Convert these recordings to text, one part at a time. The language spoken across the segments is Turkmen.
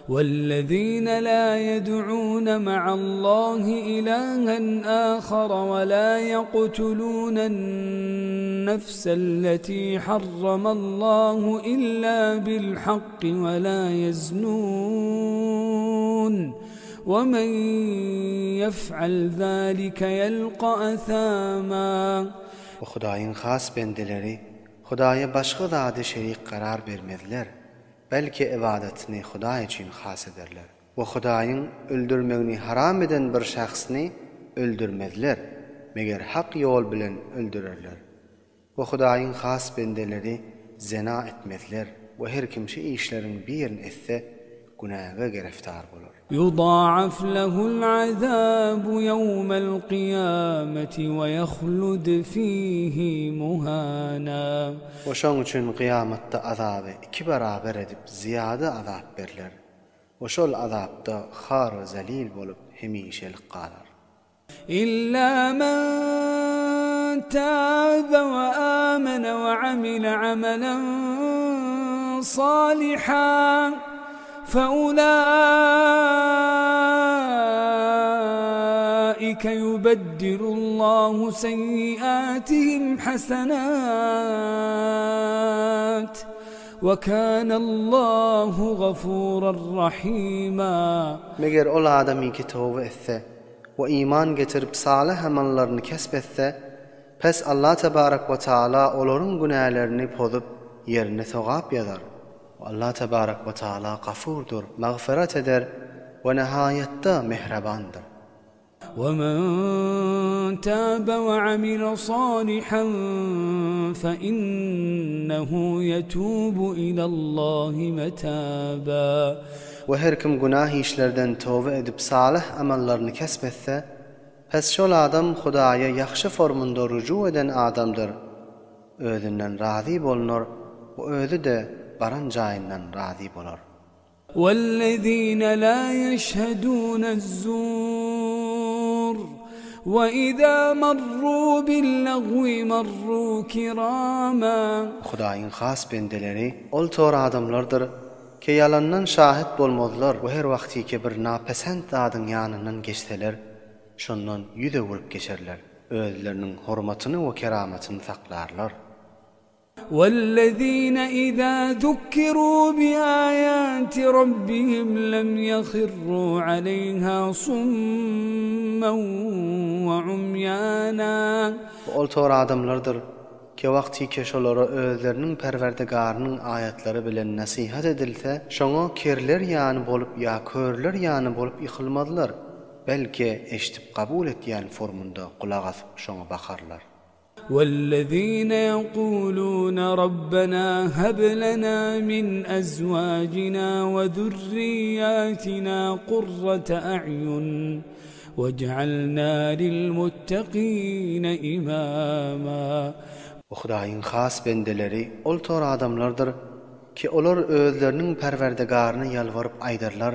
Wellezine la ýed'une ma'allahi ilahen ahara we la ýektulunen nefselleti harramallahu illa bil hakki we la ýeznun we men ýef'al zalike ýelka athama. We Hudaýyň has bendeleri Hudaýa başga zady şerik karar bermezler. Belki ybadatyny Hudaý üçin has ederler we Hudaýyň öldürmegini haram eden bir şahsny öldürmezler, meger hak ýol bilen öldürerler. We Hudaýyň has bendeleri zena etmezler we her kim şu işleriň birini etse, günäge gereftar bolar. Ýudaaf lehul azabu ýewmel kyýameti we ýahlud fihi muhana. We şoň üçin kyýamatda azaby iki barabar edip zyýada azap berler we şol azapda har we zelil bolup hemişelik galar. Illa men tabe we amene we amile amelen salihan fe ulaike yubeddilu'llahu seyyiatihim hasenat we kanallahu gafuran rahima. Meger ol adamyki toba etse we iman getirip salyh amallaryny kesp etse, pes Allah tebarek we taala olaryň günälerini pozup ýerine sogap ýazar. We Allah tebarek we taala Gafurdyr, magfyrat eder we nihaýatda mähribandyr. We men tabe we amile salihan fe innehu yetubu ilallahi metaba. We her kim günah işlerden toba edip salyh amallaryny kesp etse, pes şol adam Hudaýa ýagşy formunda ruju eden adamdyr, özünden razy bolnar we özi-de baran jaýyndan razy bolar. Wellezine la ýeşhedûne'z-zûr we izâ marrû bil-lagwi marrû kirâmâ. Hudaýyň has bendeleri ol tor adamlardyr, Ki ýalandan şahyt bolmazlar we her wagtyky bir napesent zadyň ýanyndan geçseler, şondan ýüz öwürip geçerler, özleriniň hormatyny we keramatyny saklarlar. Wellezine izâ zukkirû biâyâti rabbihim lem ýehirrû aleýhâ summen we umýânâ. Bu ol tor adamlardyr, Kewagtyke şolara özleriniň Perwerdigarynyň aýatlary bilen nesihat edilse, şoňa kerler ýany bolup ýa körler ýany bolup ýykylmazlar, belki eşdip kabul etýän formunda gulak asyp şoňa bakarlar. Wellezine ýekulune Rabbena heb lena min ezwajina we zürriýatina kurrate a'ýun. Wej'alna lilmuttakine imama. Hudaýyň has bendeleri ol tor adamlardyr ki olar özleriniň Perwerdigaryna ýalbaryp aýdarlar,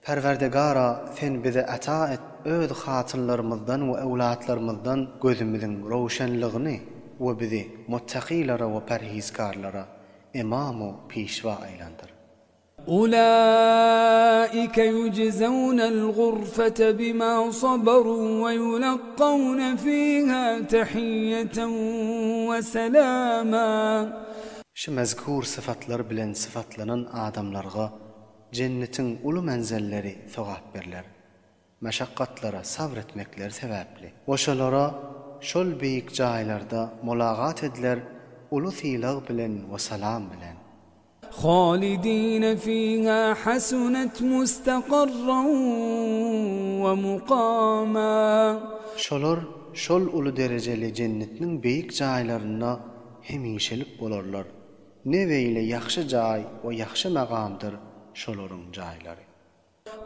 Perwerdigara sen bize ata et öz hatynlarymyzdan we öwlatlarymyzdan gözümiziň röwşenligini we bizi muttakylara we perhizkarlara ymam-u pişwa aýlandyr. Ulaike yujzewnel gurfete bima saberu we yulakkawne fiha tehiyyeten we selama. Şu mezkur syfatlar bilen syfatlanan adamlarga jennetiň uly menzelleri sogap berler. Meşakgatlara sabr etmekleri sebäpli. We şolara şol beýik jaýlarda mulagat ediler uly sylag bilen we salam bilen. Halidine fiha hasunet mustakarran we mukama. Şolar şol uly derejeli jennetniň beýik jaýlarynda hemişelik bolarlar. Ne beýle ýagşy jaý we ýagşy magamdyr şolaryň jaýlary.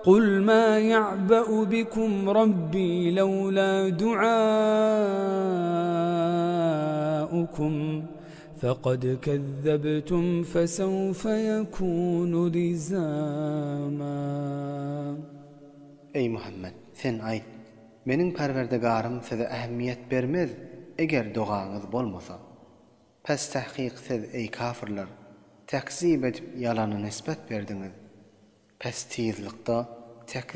Kul ma ýa'ba'u bikum Rabbi lawla du'aukum fekad kezzebtum fesewfe ýekunu lizama. Eý Muhammet! Sen aýt, Meniň Perwerdigarym size ähmiýet bermez, eger dogaňyz bolmasa. Pes tahkyk siz, eý kafyrlar, tekzip edip ýalana nisbet berdiňiz. Pes tizlikde tek.